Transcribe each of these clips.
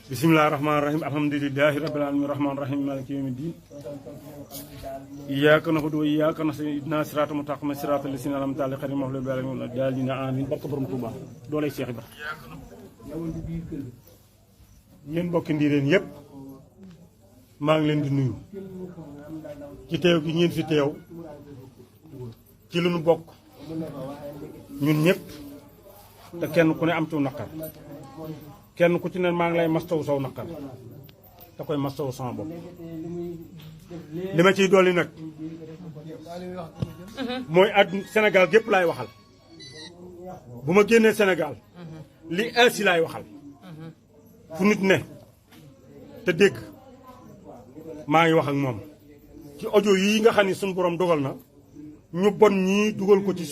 bismillaahi rahmaani rahiim alhamdulillaahi rabbil aalamiin rahmaani rahiim maaliki yawmi ddiin iyyaaka na'budu wa iyyaaka nasta'iin ihdinas siraatal mustaqiim siraatal laziina an'amta alayhim ghayril maghduubi alayhim wa lad-daalliin amiin barke borom Tuuba doolay Cheikh Ibra. yéen mbokki Ndiréen yëpp maa ngi leen di nuyu ci teew gi ngeen fi teew ci lu nu bokk ñun ñëpp te kenn ku ne am ci naqar kenn ku ci ne maa ngi lay mastawu saw naqar da koy mastawu sama bopp li ma ciy dolli nag mooy àdduna Sénégal gépp laay waxal bu ma génnee Sénégal li ainsi laay waxal fu nit ne te dégg maa ngi wax ak moom ci audio yii nga xam ne suñu borom dogal na ñu bon ñii dugal ko ci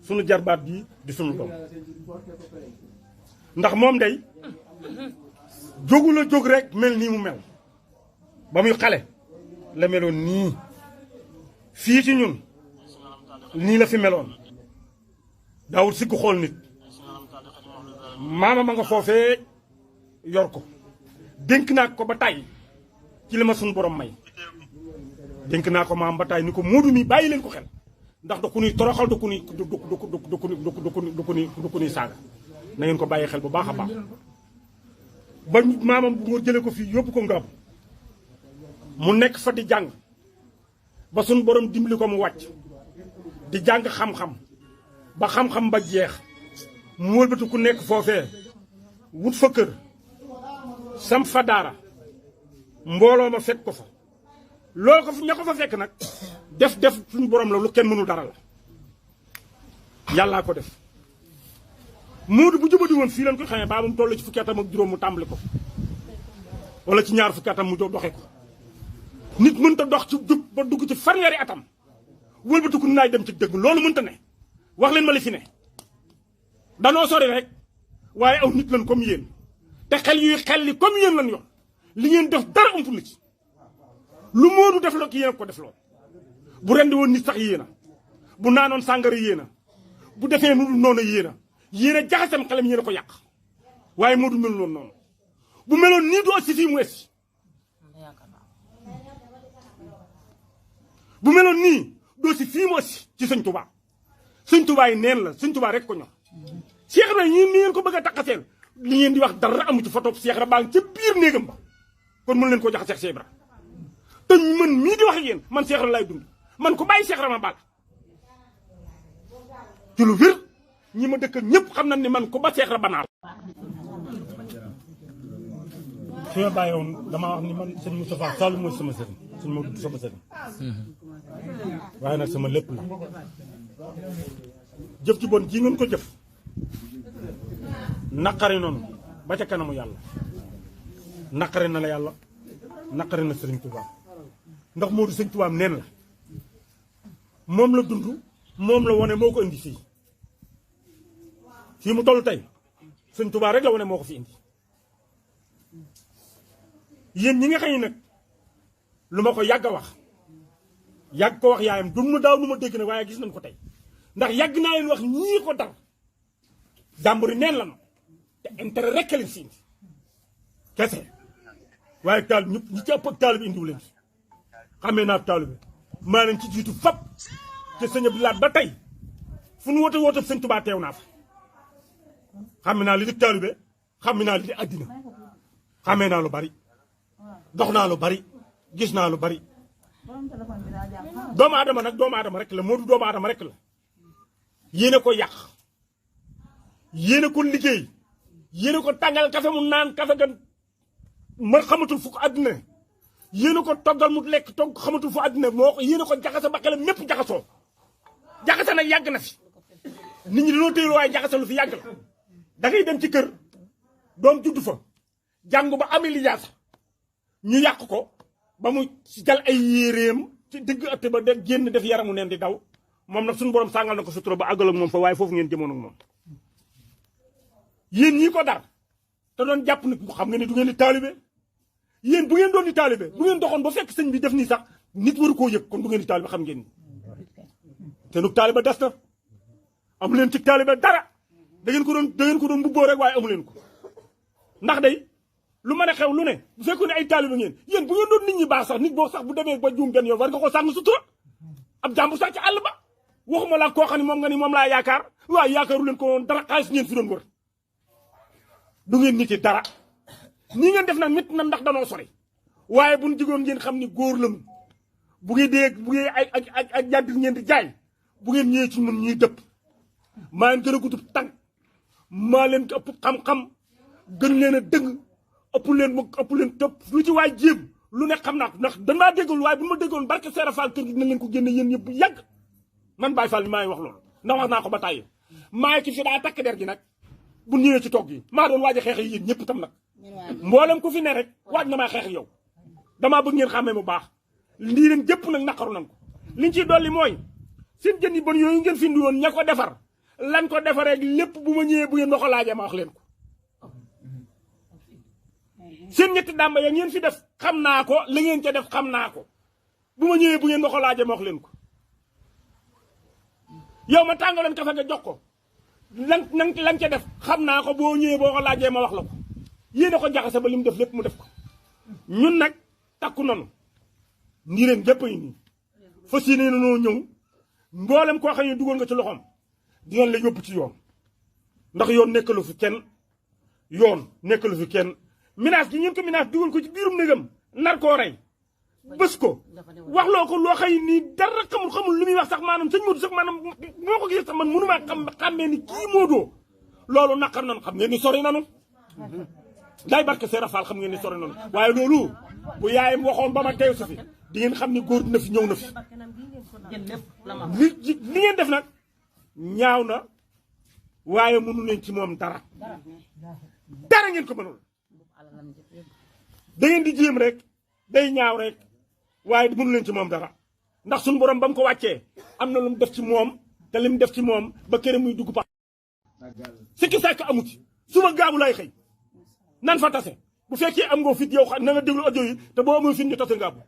sunu jarbaat bi di sunu doom ndax moom day jógu la jóg rek mel nii mu mel ba muy xale la meloon nii fii ci ñun nii la fi meloon daawul sikku xool nit maama ma nga foofee yor ko dénk naa ko ba tàyyi ci li ma suñu borom may dénk naa ko maam ba tàyyi ni ko Moodu mi bàyyi leen ko xel ndax da ku nuy toroxal da ku nuy saaga na ngeen ko bàyyi xel bu baax a baax ba maamam bu nga jële ko fii yóbbu ko ngam mu nekk fa di jàng ba suñu borom dimbali ko mu wàcc di jàng xam-xam ba xam-xam ba jeex mu wëlbatu ku nekk foofee wut fa kër sam fa daara mbooloo ma fekk ko fa loolu ko ña ko fa fekk nag def suñu borom la lu kenn mënul dara la yàllaa ko def Moodu bu jubadi woon fii lañ ko xamee ba mu toll ci fukki atam ak juróom mu tàmbali ko wala ci ñaar fukki atam mu doxe ko nit mënta dox ci jub ba dugg ci fanweeri atam wëlbatiku naay dem ci dëgg loolu mënta ne wax leen ma li fi ne danoo sori rek waaye aw nit lañ comme yéen te xel yuy xel li comme yéen lañ yor li ngeen def dara umpul ci lu Moodu def la ki yéen ko def lool bu rendi woon nit sax yéena bu naanoon sàngara yéena bu defee nu dul noonu yéena jaxasam xelam yéena ko yàq waaye Moodu mel noonu bu meloon nii du aussi fii mu essi bu meloon nii doo si fii mu aussi ci sëñ Touba sëñ Touba yi neen la sëñ Touba rek ko ñor Cheikh Ibra ñi ni ngeen ko bëgg a takkaseel li ngeen di wax dara amu ci photo Cheikh Ibra baa ngi ca biir néegam ba kon mën leen koo jaxasee Cheikh Ibra te man mii di wax ak yéen man Cheikh Ibra lay dund man ko bàyyi Cheikh Ibra ma baal ci lu wér ñi ma dëkk ñëpp xam nañ ni man ko ba Cheikh Ibra banaal fi ma bàyyi woon damaa wax ni man sëñ Moustapha Sall mooy sama sëriñ sëñ Modou sama sëriñ waaye nag sama lépp la jëf ci bon ji ngeen ko jëf naqari noonu ba ca kanamu yàlla naqari na la yàlla naqari na sëriñ Touba ndax Moodu sëñ Touba neen la moom la dund moom la wone moo ko indi fii mu toll tey sëñ Touba rek la wone moo ko fi indi yéen ñi nga xam ne nag lu ma ko yàgg a wax yàgg ko wax yaayam du ma daaw nu ma dégg nag waaye gis nañ ko tey ndax yàgg naa leen wax ñii ko dar jàmbur yi neen la no te intérêt rek leen si indi kese waaye taal ñëpp ñi ci ëpp ak taalibe indiwu leen xamee naa taalibe maa leen ci jiitu fap te sëñ Abdou Lahad ba tey fu nu woote sëñ Touba teew naa fa xamee naa li di taalibe xamee naa li di àddina xamee naa lu bari dox naa lu bari gis naa lu bari doomu aadama nag doomu aadama rek la Moodu doomu aadama rek la yéene ko yàq yéene ko liggéey yéene ko tàngal kafe mu naan kafe ga ma xamatul fu ko àddina yéene ko toggal mu lekk togg xamatul fu àddina moo yéene ko jaxase ba xelam mépp jaxasoo jaxase nag yàgg na fi nit ñi dañoo téylu waaye jaxase lu fi yàgg la da ngay dem ci kër doom judd fa jàngu ba amee lijaasa ñu yàq ko ba mu jal ay yéreem ci digg ëtt ba de génn def yaramu neen di daw moom nag suñu borom sàngal na ko sutura ba àggal ak moom fa waaye foofu ngeen jëmoon ak moom yéen ñii ko dar te doon jàpp nit xam nga ni du ngeen di taalibe yéen bu ngeen doon di taalibe bu ngeen doxoon ba fekk sëñ bi def nii sax nit waru koo yëg kon du ngeen di taalibe xam ngeen ni te nu taalibe des na amu leen ci taalibe dara da ngeen ko doon mbubboo rek waaye amu leen ko ndax day lu mën a xew lu ne bu fekkoon ne ay taaliba ngeen yéen bu ngeen doon nit ñi baax sax nit boo sax bu demee ba juum benn yoon war nga ko sàmm sutura ab jàmbur sax ci àll ba waxuma la koo xam ne moom nga ni moom laa yaakaar waaye yaakaaru leen ko woon dara xaalis ngeen fi doon wër du ngeen nit yi dara nii ngeen def nag métti na ndax danoo sori waaye bu ñu jigoon ngeen xam ni góor lañu bu ngeen dee bu ngeen ay jàddil ngeen di jaay bu ngeen ñëwee ci ñun ñuy dëpp maa leen gën a gudd tànk maa leen ëpp xam-xam gën leen a dëng ëpp leen tëpp lu ci waay jéem lu ne xam naa ko ndax danaa déggoon waaye bu ma déggoon barke Seera Fall kër gi dina leen ko génne yéen ñëpp bu yàgg man Baye Fall bi maa ngi wax loolu ndax wax naa ko ba tàyyi maa ngi ci fi daa takk der gi nag bu ñëwee ci togg yi maa doon waaj a xeex yi yéen ñëpp tam nag mboolem ku fi ne rek waaj na maa xeex yow damaa bëgg ngeen xàmmee mu baax lii leen jëpp nag naqaru nan ko liñ ciy dolli mooy seen jën yi bon yooyu ngeen fi indi woon ña ko defar lan ko defaree lépp bu ma ñëwee bu ngeen ma ko laajee ma wax leen ko seen ñetti dàmba ya ngeen fi def xam naa ko la ngeen ca def xam naa ko bu ma ñëwee bu ngeen ma ko laajee ma wax leen ko yow ma tàngaloon kafe nga jox ko lan ca def xam naa ko boo ñëwee boo ko laajee ma wax la ko yéen a ko jaxase ba li mu def lépp mu def ko ñun nag takku nanu nii leen jëpp yi nii fas yéene noo ñëw mboolem koo xam ne dugal nga ci loxoom dinañ la yóbbu ci yoon ndax yoon nekkalu fi kenn yoon nekkalu fi kenn menace gi ngeen ko menace dugal ko ci biirum négam nar koo rey bés ko waxloo ko loo xëy nii dara xamul lu muy wax sax maanaam sëñ Modou sax maanaam moo ko gis sax man mënumaa xàmmee ni kii Modou loolu naqar nanu xam ngeen ni sori nanu day barke Seera Fall xam ngeen ni sori nanu waaye loolu bu yaayam waxoon ba ma teew si fi di ngeen xam ni góor dina fi ñëw na fi li ngeen def nag ñaaw na waaye mënu leen ci moom dara ngeen ko mënul da ngeen di jéem rek day ñaaw rek waaye mënu leen ci moom dara ndax suñu borom ba mu ko wàccee am na lu mu def ci moom te li mu def ci moom ba kër muy dugg pa sikki sàkk amu ci suba gaabu lay xëy nan fa tase bu fekkee am nga fit yow xam na nga déglu audio yi te boo amul fit ñu tase gaabu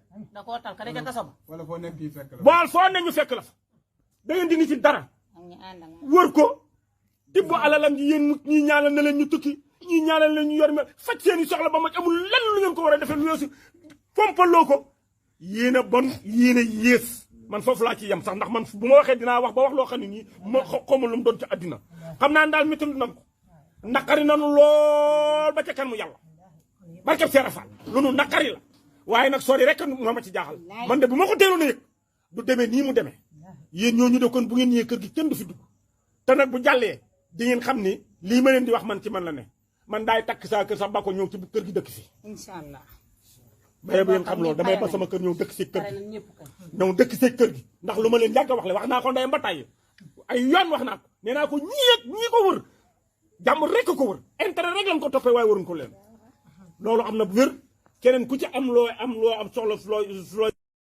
wala foo nekk fekk la bool foo ne ñu fekk la fa da ngeen di ni ci dara wër ko tibb alalam ji yéen ñii ñaanal na leen ñu tukki ñii ñaanal leen ñu yor ma faj seeni soxla ba mag amul lenn lu ngeen ko war a defee lu yoosi pompaloo ko yéen a bon yéen a yées man foofu laa ci yem sax ndax man bu ma waxee dinaa wax ba wax loo xam ne nii ma xawma lu mu doon ci àddina xam naa daal métti nan ko naqari nanu lool ba ca kan mu yàlla barkeb Seera Fall lu nu naqari la waaye nag sori rek moo ma ci jaaxal man de bu ma ko teeloon a yëg du demee nii mu demee yéen ñooñu de kon bu ngeen ñëwee kër gi kenn du fi dugg te nag bu jàllee di ngeen xam ni lii ma leen di wax man ci man la ne man daay takk saa kër sax ba ko ñëw ci kër gi dëkk fi incha allah baye bu ngeen xam loolu damay ba sama kër ñëw dëkk si kër gi ñëw dëkk si kër gi ndax lu ma leen yàgg a wax le wax naa ko ndeyam ba tàyyi ay yoon wax naa ko nee naa ko ñii ko wër jàmm rek ko wër intérêt rek lañ ko toppee waaye waruñ ko leen loolu am na bu wér keneen ku ci am loo am soxla loo